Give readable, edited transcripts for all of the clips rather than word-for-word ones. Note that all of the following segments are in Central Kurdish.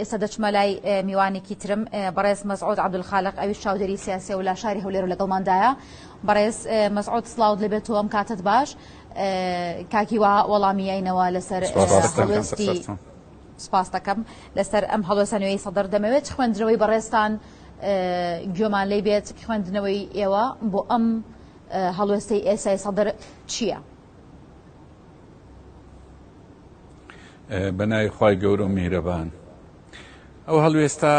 ئێستا دەچمە لای میوانێکی ترم بەڕێز مەسعود عەبدولخالق ئەویش چاودێری سیاسیە و لە شاری هەولێر و لەگەڵماندایە. بەڕێز مەسعود سڵاوت لێبێت و ئەم کاتت باش. کاک هیوا وەڵامی یاینەوە لەسەر هەڵوێستی سپاس دەکەم لەسەر ئەم هەڵوێستە نوێی سەدر دەمەوێت خوێندنەوەی بەڕێزتان گوێمان لی بێت خوێندنەوەی ئێوە بۆ ئەم هەڵوێستەی ئێسای سەدر چییە؟ بە ناوی خوای گەورە و میهرەبان ئەو هەڵوێستە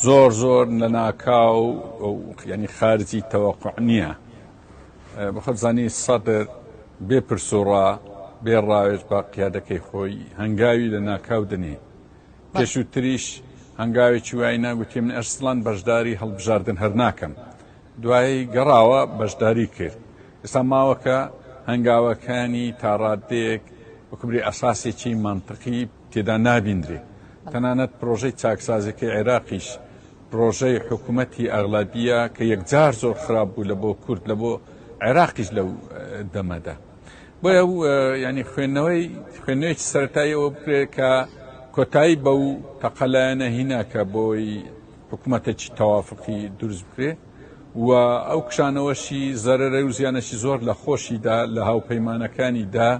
زۆر زۆر لە ناکاو ینی خارجی تەوەقع نییە بەخۆت زانی سەدر بێ پرسوڕا بێ ڕاوێژ بە قیادەکەی خۆی هەنگاوی لە ناکاو دنێ پێشووتریش هەنگاوێکی وای ناگوتی من ئەرسڵان بەشداری هەڵبژاردن هەر ناکەم دوایی گەڕاوە بەشداری کرد ئێستا ماوە کە هەنگاوەکانی تا ڕاددەیەک وەکو بری ئەساسێکی مەنتقی تێدا نابیندرێ. تەنانەت پرۆژەی چاکسازیەکەی عێراقیش پرۆژەی حکومەتی ئەغلەبیە کە یەکجار زۆر خراپ بوو لە بۆ کورد لە بۆ عێراقیش لەو دەمەدا. بۆیە ینی خوێندنەوەی خوێندنەوەیکی سەرەتایی ئەوە بکرێت کە کۆتایی بەو تەقەلایەنە هینا کە بۆی حکومەتێکی تەوافقی دروست بکرێ و ئەو کشانەوەشی زەرەرە و زیانەشی زۆر لە خۆشی دا لە هاوپەیمانەکانی دا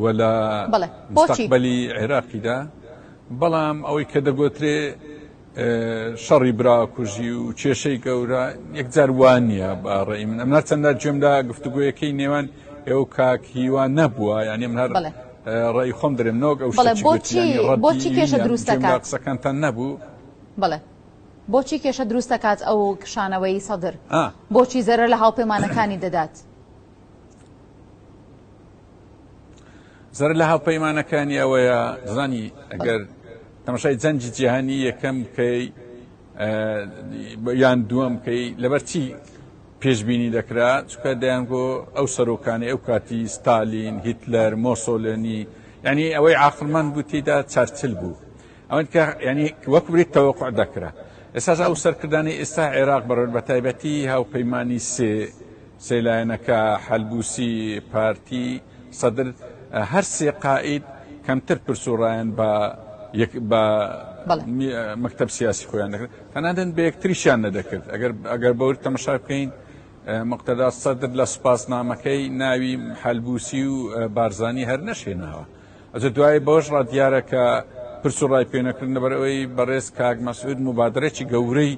و لە مستەقبەلی عێراقی دا بەڵام ئەوەی کە دەگۆترێ شەڕی براکوژی و کێشەی گەورە یەکجار وان نییە بە ڕێی من ئەم هەرچەندە گوێم لە گفتوگۆیەکەی نێوان ئێوە کاک هیوا نەبووە یعنی من هەر ڕێی خۆم درێم نۆک ئەو بۆچی کێشە دروست دەکات قسەکانتان نەبوو بەڵێ بۆچی کێشە دروست دەکات ئەو کشانەوەی سەدر؟ بۆچی زەرەر لە هاوپەیمانەکانی دەدات؟ زەرەر لە هاوپەیمانەکانی ئەوەیە زانی ئەگەر تەماشای جەنگی جیهانی یەکەم بکەی یان دووەم بکەی لەبەر چی پێشبینی دەکرا چکە دەیانگۆ ئەو سەرۆکانی ئەو کاتی ستالین هیتلەر مۆسۆلێنی یعنی ئەوەی عاقڵمەند بوو تێدا چرچل بوو ئەوەن کە یانی وەک بریت تەوەقع دەکرا ئێستاش ئەو سەرکردانەی ئێستا عێراق بەڕێن بە تایبەتی هاوپەیمانی سێ سێ لایەنەکە حەلبوسی پارتی سەدر هەر سێ قائید کەمتر پرس و ڕایان بە یەک بە مەکتەب سیاسی خۆیان دەکرد تەنانەت بە یەکتریشیان نەدەکرد ئەگەر ئەگەر بەور تەمەشا بکەین مقتەدا سەدر لە سوپاسنامەکەی ناوی حەلبوسی و بارزانی هەر نەشێناوە ئەجە دوایی بەوەش ڕا دیارە کە پرس و ڕای پێ نەکردن لەبەر ئەوەی بەڕێز کاک مەسعود موبادرەکی گەورەی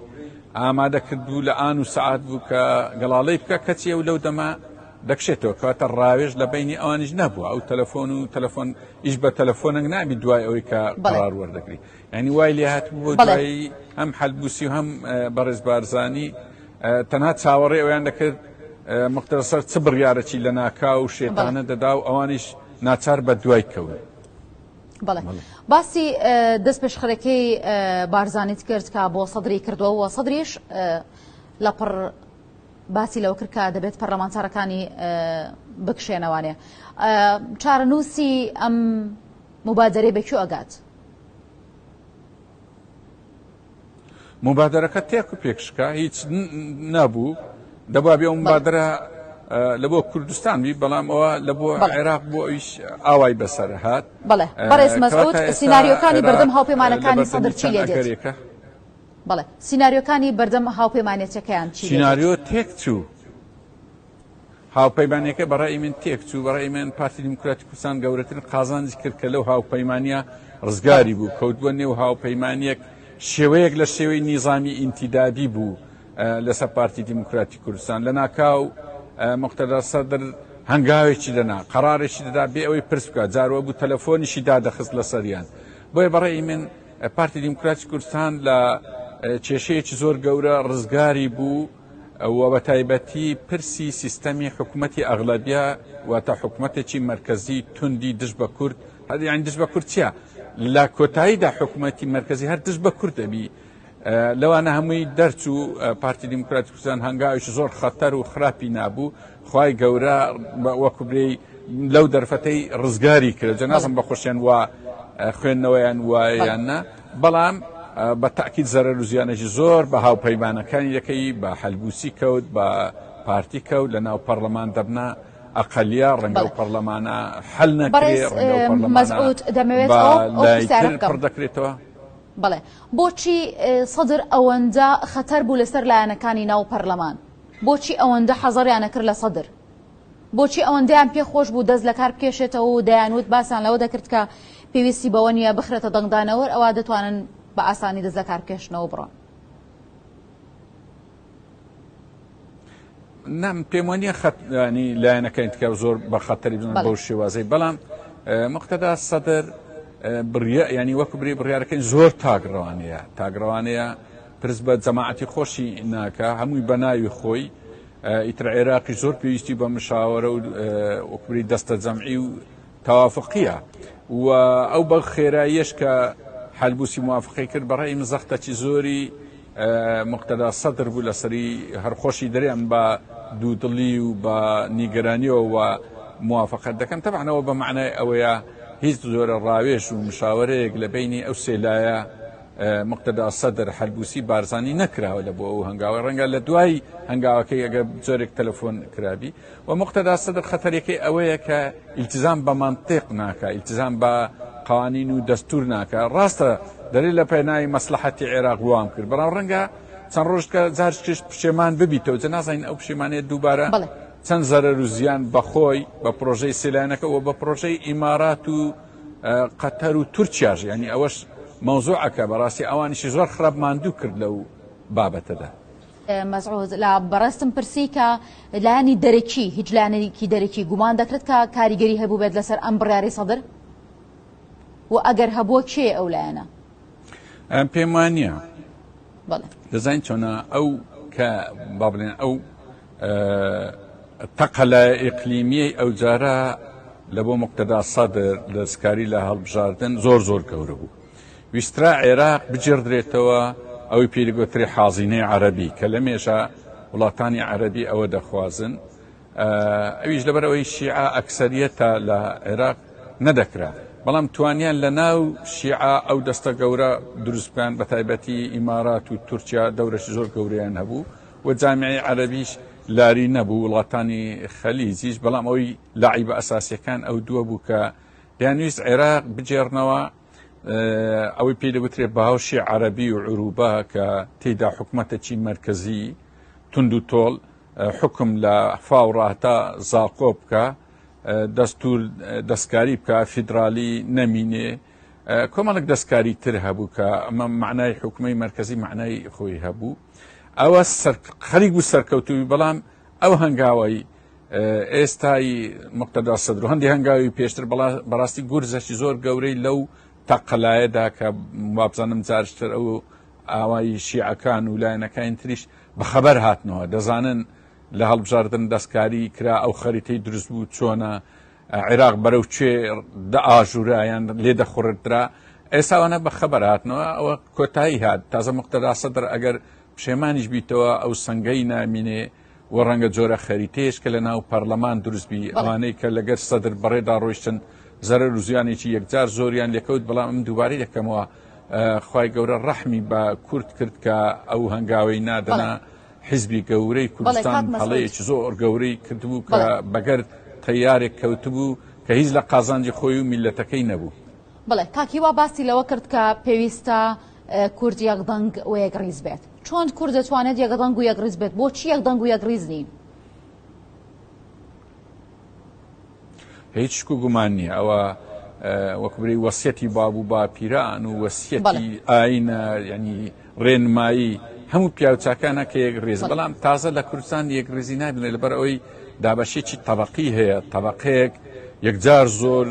ئامادە کرد بوو لە ئان و سەعات بوو کە گەڵاڵەی بکە کەچی ئەو لەو دەمە دەکشێتەوە کەواتە ڕاوێژ لە بینی ئەوانیش نەبووە ئەو تەلەفۆن و تەلەفۆن ئیش بە تەلەفۆنێک نابی دوای ئەوەی کە قەرار وەردەگری یعنی وای لێ هاتبوو بۆ دوایی هەم حەلبوسی و هەم بەڕێز بارزانی تەنها چاوەڕێ ئەویان دەکرد مقتەدەسەر چ بڕیارەکی لە ناکاو و شێتانە دەدا و ئەوانیش ناچار بە دوای کەون. بەڵێ باسی دەست پێشخەرەکەی بارزانیت کرد کە بۆ سەدری کردووە و سەدریش لەپڕ باسی لەوە کرد کە دەبێت پەرلەمانتارەکانی بکشێنەوانێ چارەنووسی ئەم مبادرەی بە کوێ ئەگات؟ موبادەرەکە تێک و پێکشکا هیچ نەبوو دەبا بێ ئەو مبادرە لە بۆ کوردستان بی بەڵام ئەوە لە بۆ عێراق بۆ ئەویش ئاوای بەسەر هات بەڵێ بەڕێز مەسعود سیناریۆکانی بەردەم هاوپەیمانەکانی سەدر چی لێ دێت بەڵێ سیناریۆکانی بەردەم هاوپەیمانێتەکەیان چی سیناریۆ تێک چوو هاوپەیمانیەکە بە ڕەئی من تێکچوو، بە ڕەئی من پارتی دیموکراتی کوردستان گەورەترین قازانجی کرد کە لەو هاوپەیمانیە ڕزگاری بوو، کەوتبووە نێو هاوپەیمانیەک شێوەیەک لە شێوەی نیزامی ئینتیدابی بوو لەسەر پارتی دیموکراتی کوردستان. لەناکاو موقتەدا سەدر هەنگاوێکی دەنا، قەرارێکی دەدا بێ ئەوەی پرس بکات، جار وابوو تەلەفۆنیشی دادەخست لەسەریان. بۆیە بە ڕەئی من پارتی دیموکراتی کوردستان لە کێشەیەکی زۆر گەورە ڕزگاری بوو، و بە تایبەتی پرسی سیستەمی حکومەتی ئەغلەبیە واتە حکومەتێکی مەرکەزی توندی دژ بە کورد هەر یانی دژ بە کورد چیە لە کۆتاییدا حکومەتی مەرکەزی هەر دژ بە کورد دەبی لەوانە هەمووی دەرچوو پارتی دیموکراتی کوردستان هەنگاوێکی زۆر خەتەر و خراپی نابوو خوای گەورە وەکو برێی لەو دەرفەتەی ڕزگاری کرد جا نازم بە خۆشیان وا خوێندنەوەیان وایە یان نا بەڵام بە تاکید زەرەر و زیانێکی زۆر بە هاوپەیمانەکانی دەکەی بە حەلبوسی کەوت بە پارتی کەوت لە ناو پەرلەمان دەبنە ئەقەلیە ڕەنگە و پەرلەمانە حل نەکرێ مەسعود دەمەوێت پڕ دەکرێتەوە. بەڵێ بۆچی سەدر ئەوەندە خەتەر بوو لەسەر لایەنەکانی ناو پەرلەمان؟ بۆچی ئەوەندە حەزەریان ئەکرد لە سەدر؟ بۆچی ئەوەندەیان پێ خۆش بوو دەست لەکار بکێشێتەوە و دەیانوت باسیان لەوە دەکرد کە پێویستی بەوە نییە بخرێتە دەنگدانەوە ئەوا دەتوانن بە ئاسانی دەست لەکار بکێشنەوە بڕۆن؟ نا من پێم وانییە خەت ینی لایەنەکانی تکە زۆر بە خەتەری بزانن بەو شێوازەی بەڵام مقتەدا سەدر بڕیا ینی وەکو بری بڕیارەکەی زۆر تاگڕەوانەیە تاگڕەوانەیە پرس بە جەماعەتی خۆشی ناکە هەمووی بە ناوی خۆی ئیتر عێراقی زۆر پێویستی بە مشاوەرە و وەکبری دەستە جەمعی و تەوافقیە و ئەو بە خێراییەش کە حەلبوسی موافقەی کرد بە ڕەئی من زەختەکی زۆری موقتەدا سەدر بوو لەسەری هەر خۆشی دەرێ ئەم بە دوودڵی و بە نیگەرانیەوە و موافقەت دەکەن تەبعەن ئەوە بە مەعنای ئەوەیە هیچ جۆرە ڕاوێژ و مشاوەرەیەک لە بەینی ئەو سێ لایە مقتەدا سەدر حەلبوسی بارزانی نەکراوە لە بۆ ئەو هەنگاوە ڕەنگە لە دوای هەنگاوەکەی ئەگەر جۆرێک تەلەفۆن کرابی و موقتەدا سەدر خەتەریەکەی ئەوەیە کە ئیلتزام بە مەنتیق ناکا، ئیلتزام بە قوانین و دەستور ناکا، ڕاستە دەرێ لە پێناوی مەسلەحەتی عێراق وام کرد، بەڵام ڕەنگە چەند ڕۆژکە جارشکش پشێمان ببیتەوە، جا نازانین ئەو پشێمانەیە دووبارە چەند زەرەر و زیان بە خۆی، بە پرۆژەی سێ لایەنەکە و بە پرۆژەی ئیمارات و قەتەر و تورکیاش، یانی ئەوەش مەوزوعەکە بەڕاستی ئەوانیشی زۆر خراپ ماندوو کرد لەو بابەتەدا. مەسعود لە بەڕێزتم پرسی کە لایەنی دەرەکی هیچ لایەنێکی دەرەکی گومان دەکرێت کە کاریگەری هەبووبێت لەسەر ئەم بڕیاری سەدر و ئەگەر هەبووە کێ ئەو لایەنە؟ ئەم پێم وان نییە دەزانین چۆنە ئەو کە با بڵێن ئەو تەقەلای ئیقلیمیەی ئەو جارە لە بۆ مقتەدا سەدر دەستکاری لە هەڵبژاردن زۆر زۆر گەورە بوو ویسترا عێراق بگێڕدرێتەوە ئەوەی پێی دەگوترێ حازینەی عەرەبی کە لە مێژە وڵاتانی عەرەبی ئەوە دەخوازن ئەویش لەبەر ئەوەی شیعە ئەکسەریەتە لە عێراق نەدەکرا بەڵام توانیان لە ناو شیعە ئەو دەستە گەورە دروست بکەن بە تایبەتی ئیمارات و تورکیا دەورەشی زۆر گەورەیان هەبوو و جامیعی عەرەبیش لاری نەبوو وڵاتانی خەلیجیش بەڵام ئەوەی لاعیبە ئەساسیەکان ئەو دووە بوو کە دەیانویست عێراق بگێڕنەوە ئەوەی پێی دەگوترێت باوشی عەرەبی و عروبە کە تێیدا حکومەتێکی مەرکەزی توند و تۆڵ حکم لە فاو ڕاهتا زاقۆ بکە دەستور دەستکاری بکە فیدرالی نەمینێ کۆمەڵک دەستکاری تر هەبوو کە ئەمە معنای حکومەی مرکزی معنای خۆی هەبوو ئەوە خەریک بوو سەرکەوتووی بەڵام ئەو هەنگاوی ئێستای مقتەدا سەدر و هەندی هەنگاوی پێشتر بەڕاستی گورزەکی زۆر گەورەی لەو تەقەلایەدا کە وابزانم جارشتر ئەو ئاوایی شیعەکان و لایەنەکانی تریش بەخەبەر هاتنەوە دەزانن لە هەڵبژاردن دەستکاری کرا ئەو خەریتەی دروست بوو چۆنە عێراق بەرەو کوێ دەئاژورا یان لێ دەخوڕدرا ئێساوانە بە خەبەر هاتنەوە ئەوە کۆتایی هات تازە مقتەدا سەدر ئەگەر پشێمانیش بیتەوە ئەو سنگەی نامینێ و ڕەنگە جۆرە خەریتەیەش کە لە ناو پەرلەمان دروست بی ئەوانەی کە لەگەر سەدر بەڕێدا ڕۆیشتن زەرەر و زیانێکی یەکجار زۆریان لێکەوت بەڵام ئەم دووبارەی دەکەمەوە خوای گەورە ڕەحمی بە کورد کرد کە ئەو هەنگاوەی نادەنا حیزبی گەورەی کوردستان هەڵەیەکی زۆر گەورەی کردبوو کە بەگەرد تەیارێک کەوتبوو کە هیچ لە قازانجی خۆی و میلەتەکەی نەبوو. بەڵێ کاک هیوا باسی لەوە کرد کە پێویستە کورد یەکدەنگ و یەکڕیز بێت. چۆن کورد دەتوانێت یەکدەنگ و یەکڕیز بێت؟ بۆچی یەکدەنگ و یەکڕیز نین؟ هیچ شک و گومان نییە ئەوە وەک بری وەسیەتی باب و باپیران و وەسیەتی ئاینە ینی ڕێنمایی هەموو پیاوچاکانە کە یەک ڕێز بەڵام تازە لە کوردستان یەک ڕێزی نابێت لەبەر ئەوەی دابەشێکی تەبقی هەیە تەبقەیەک یەکجار زۆر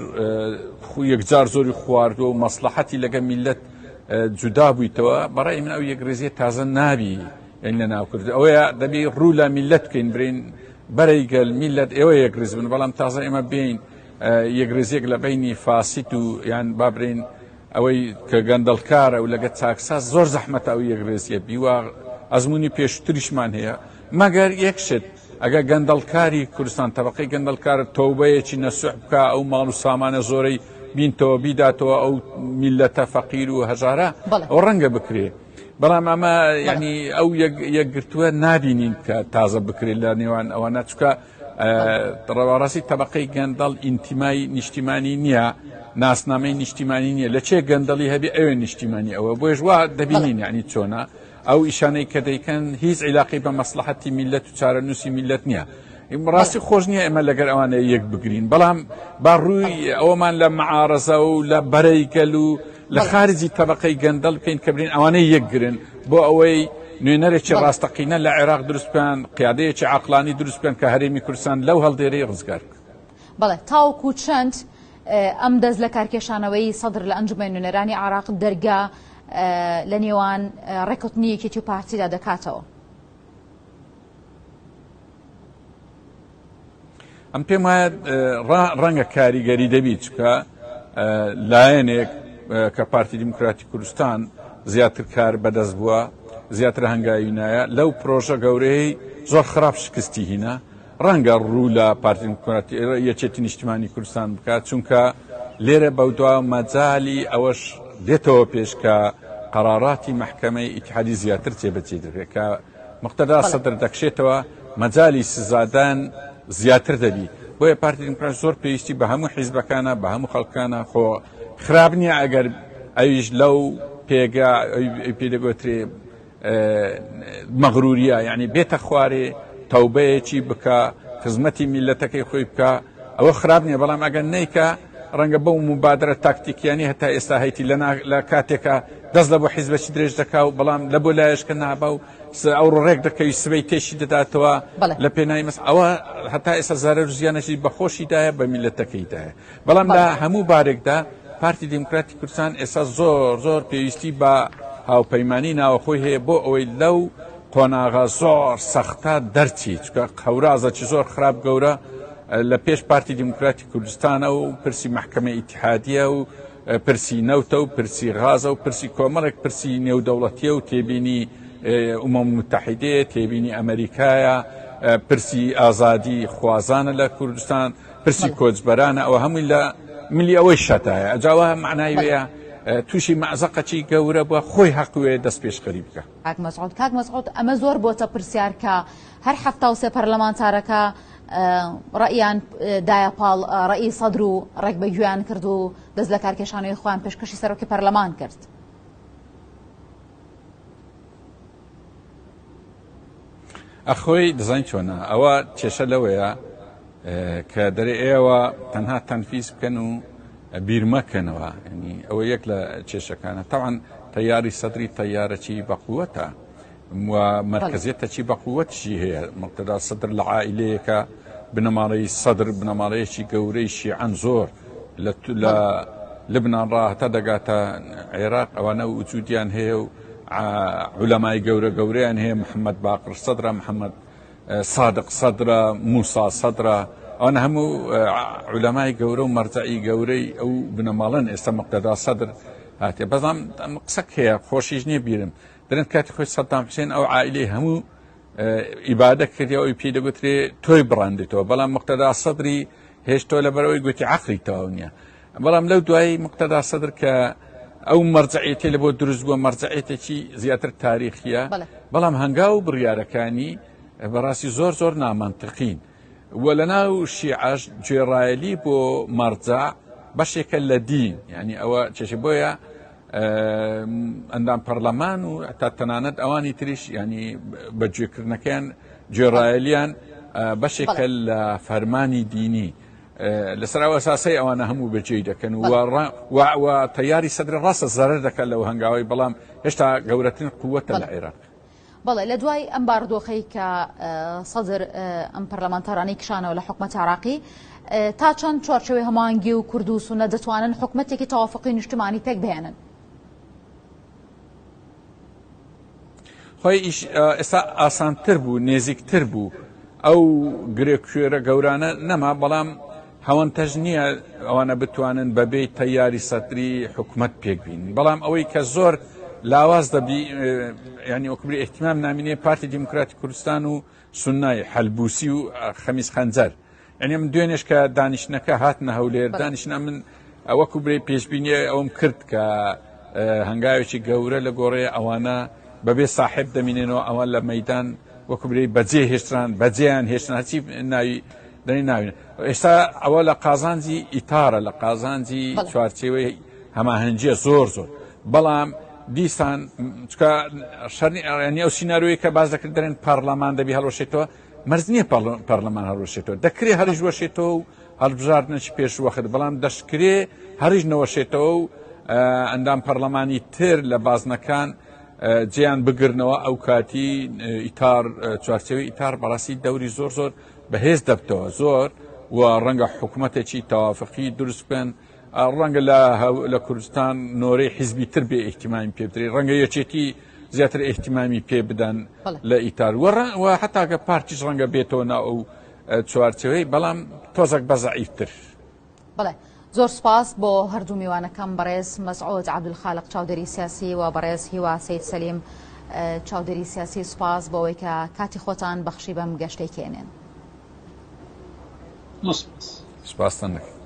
یەکجار زۆری خواردووە و مەسلحەتی لەگە میلەت جودا بوویتەوە بەڕای من ئەو یەکڕیزیە تازە نابی یعنی لە ناو کرد ئەوەیە دەبی ڕوو لە میلەت بکەین برین بەرەی گەل میلەت ئێوە یەکڕیز بن بەڵام تازە ئێمە بین یەکڕیزیەک لە بینی فاسیت و یان با برین ئەوەی کە گەندەڵکارە و لەگە چاکساز زۆر زەحمەتە ئەو یەکڕێزیە بیوە ئەزمموی پێشتریشمان هەیە مەگەر یەک شت ئەگەر گەندەڵکاری کوردستان تەبقەی گەندەڵکار تەوبەیەکی نەسوح بکا ئەو ماڵ و سامانە زۆرەی بینتەوە بیداتەوە ئەو میلەتە فەقیر و هەژارە ئەو ڕەنگە بکرێ بەڵام ئەمە ینی ئەو یەکگرتووە نابینین کە تازە بکرێت لە نێوان ئەوانە چکە ڕەواڕاستی تەبقەی گەندەڵ ئینتیمای نیشتیمانی نییە. ناسنامەی نیشتیمانی نییە لە چێ گەندەڵی هەبێ ئەوێ نیشتیمانی ئەوە بۆیش وا دەبینین یعنی چۆنە ئەو ئیشانەی کە دەیکەن هیچ عیلاقی بە مەسلحەتی میلەت و چارەنووسی میلەت نییە ڕاستی خۆش نییە ئێمە لەگەر ئەوانە یەک بگرین بەڵام با ڕووی ئەوەمان لە معارەزە و لە بەرەی گەل و لە خارجی تەبقەی گەندەڵ بکەین کە برین ئەوانەی یەکگرن بۆ ئەوەی نوێنەرێکی ڕاستەقینە لە عێراق دروست بکەن قیادەیەکی عقلانی دروست بکەن کە هەرێمی کوردستان لەو هەڵدێرەی ڕزگار بکەن. بەڵێ تاوەکو چەند ئەم دەست لە کارکێشانەوەی سەدر لە ئەنجومەنی نوێنەرانی عێراق دەرگا لە نێوان ڕێککەوتنی یەکێتی و پارتیدا دەکاتەوە؟ ئەم پێم وایە ڕەنگە کاریگەری دەبی چکە لایەنێک کە پارتی دیموکراتی کوردستان زیاتر کار بەدەست بووە زیاتر هەنگاوی نایە لەو پرۆژە گەورەی زۆر خراپ شکستی هینا ڕەنگە ڕوو لە پارتی دیموکراتی یەکێتی نیشتیمانی کوردستان بکات چونکە لێرە بەودوا مەجالی ئەوەش دێتەوە پێش کە قەراراتی مەحکەمەی ئیتحادی زیاتر جێبەجێ دەبێت کە مقتەدا سەدر دەکشێتەوە مەجالی سزادان زیاتر دەبی بۆیە پارتی دیموکرات زۆر پێویستی بە هەموو حیزبەکانە بە هەموو خەڵکانە خۆ خراپ نییە ئەگەر ئەویش لەو پێگە پێ دەگوترێ مەغروریە یعنی بێتە خوارێ تەوبەیەکی بکە خزمەتی میلەتەکەی خۆی بکە ئەوە خراپ نییە بەڵام ئەگەر نیکە ڕەنگە بەو مبادرە تاکتیکیانی هەتا ئێستا هەیتی لە کاتێکە دەست لە بۆ حیزبەکی درێژ دەکا و بەڵام لە بۆ لایەشکە نابا و ئەو ڕێک دەکەوی سبەی تێشی دەداتەوە لە پێناوی مەس ئەوە هەتا ئێستا زەرەر و زیانەشی بە خۆشیدایە بە میلەتەکەیدایە بەڵام لە هەموو بارێکدا پارتی دیموکراتی کوردستان ئێستا زۆر زۆر پێویستی بە هاوپەیمانی ناوەخۆی هەیە بۆ ئەوەی لەو قۆناغە زۆر سەختە دەرچی چکە قەورازەکی زۆر خراپ گەورە لە پێش پارتی دیموکراتی کوردستانە و پرسی مەحکەمە ئیتحادیە و پرسی نەوتە و پرسی غازە و پرسی کۆمەڵێک پرسی نێودەوڵەتیە و تێبینی ئومەم متحدەیە تێبینی ئەمریکایە پرسی ئازادی خوازانە لە کوردستان پرسی کۆچبەرانە ئەوە هەمووی لە ملی ئەوەی شەتایە ئەجاوە معنای وەیە تووشی مەعزەقەکی گەورە بووە خۆی حەق وێ دەست پێشخەری بکە. کاک مەسعود کاک مەسعود ئەمە زۆر بۆتە پرسیار کە هەر 73 پەرلەمانتارەکە ڕەئیان دایە پاڵ ڕەئی سەدر و ڕێک بە گوێیان کرد و دەست لە کارکێشانەوەی خۆیان پێشکەشی سەرۆکی پەرلەمان کرد. ئەخۆی دەزانی چۆنە ئەوە کێشە لەوەیە کە دەرێ ئێوە تەنها تەنفیز بکەن و بیرمەکەنەوە ینی ئەوە یەک لە کێشەکانە تاوان تەیاری سەدری تەیارەی بەقوەتە و مەرکەزیەتەکی بەقوەتشی هەیە مقتەدا سەدر لە عائیلەیەکە بنەماڵەی سەدر بنەماڵەیەکی گەورەی شیعەن زۆر لە لبنان ڕا هەتا دەگاتە عێراق ئەوانە وجودیان هەیە و عولەمای گەورە گەورەیان هەیە محەممەد باقر سەدرە محەممەد سادق سەدرە موسا سەدرە ئەوانە هەموو عولەمای گەورە و مەرجەعی گەورەی ئەو بنەماڵەن ئێستا مقتەدا سەدر هاتێ بەڵام ئەم قسەک هەیە خۆشیش نییە بیرم درن کاتی خۆی سەدام حوسێن ئەو عائیلەی هەموو ئیبادە کردی ئەوی پێی دەگوترێ تۆی بڕاندێتەوە بەڵام مقتەدا سەدری هێشتۆ لەبەرەوەی گوتی عقلی تەواو نییە بەڵام لەو دوایی مقتەدا سەدر کە ئەو مەرجعێتی لە بۆ دروست بووە مەرجعێتێکی زیاتر تاریخیە بەڵام هەنگاو و بڕیارەکانی بەڕاستی زۆر زۆر نامەنتقین و لە ناو شیعەش گوێڕایەلی بۆ مەرجع بەشێکە لە دین یعنی ئەوە چێشە بۆیە ئەندام پەرلەمان و تا تەنانەت ئەوانی تریش ینی بە گوێکردنەکەیان گوێڕایەلیان بەشێکە لە فەرمانی دینی لەسەر ئەو ئەساسەی ئەوانە هەموو بەجێی دەکەن و تەیاری سەدر ڕاستە زەرەر دەکات لەو هەنگاوی بەڵام هێشتا گەورەترین قووەتە لە عێراق. بەڵێ لە دوای ئەم بارودۆخەی کە سەدر ئەم پەرلەمانتارانەی کشانەوە لە حکومەت عراقی تا چەند چوارچێوەی هەماهەنگی و کورد و سونە دەتوانن حکومەتێکی تەوافقی نیشتمانی پێک بهێنن؟ خۆی ئیش ئێستا ئاسانتر بوو نێزیکتر بوو ئەو گرێ کوێرە گەورانە نەما بەڵام هەوەنتەش نییە ئەوانە بتوانن بەبێ تەیاری سەدری حکومەت پێک بین بەڵام ئەوەی کە زۆر لاواز دەبی ینی وەکبری احتیمام نامینێ پارتی دیموکراتی کوردستان و سنای حەلبوسی و خەمیس خەنجەر یعنی من دوێنێش کە دانیشتنەکە هاتنە هەولێر دانیشتنە من وەکو برێ پێشبینی ئەوم کرد کە هەنگاوێکی گەورە لە گۆڕێ ئەوانە بەبێ ساحب دەمینێنەوە ئەوان لە مەدان وەکو برێ بەجێ هێشتران بەجێیان هێشتن هەچی ناوی دەنی ناوین ئێستا ئەوە لە قازانجی ئیتارە لە قازانجی چوارچێوەی هەماهەنگیە زۆر زۆر بەڵام دیسان چکە شەرنی ئەرانی ئەو سیناریۆی کە باز دەکرد دەرێن پەرلەمان دەبی هەڵوەشێتەوە مەرج نییە پەرلەمان هەڵوەشێتەوە دەکرێ هەریش وەشێتەوە و هەڵبژاردنێکی پێش وەخت بەڵام دەشکرێ هەریش نەوەشێتەوە و ئەندام پەرلەمانی تر لە بازنەکان جیان بگرنەوە ئەو کاتی ئیتار چوارچەوەی ئیتار بەڕاستی دەوری زۆر زۆر بەهێز دەبتەوە زۆر و ڕەنگە حکوومەتێکی تەوافقی دروست بکەن ڕەنگە لە لە کوردستان نۆرەی حیزبی تر بێ ئیهتیمامی پێ بدرێت ڕەنگە یەکێتی زیاتر ئیهتیمامی پێ بدەن لە ئیتار و حتاکە پارتیش ڕەنگە بێتەوە ناو ئەو چوارچێوەی بەڵام تۆزەک بە زەعیفتر. بەڵێ زۆر سوپاس بۆ هەردوو میوانەکەم بەڕێز مەسعود عەبدولخالق چاودێری سیاسی و بەڕێز هیوا سەید سەلیم چاودێری سیاسی سوپاس بۆ ئەوەی کە کاتی خۆتان بەخشی بەم گەشتەی کێنێن. سپاستان دەکەم.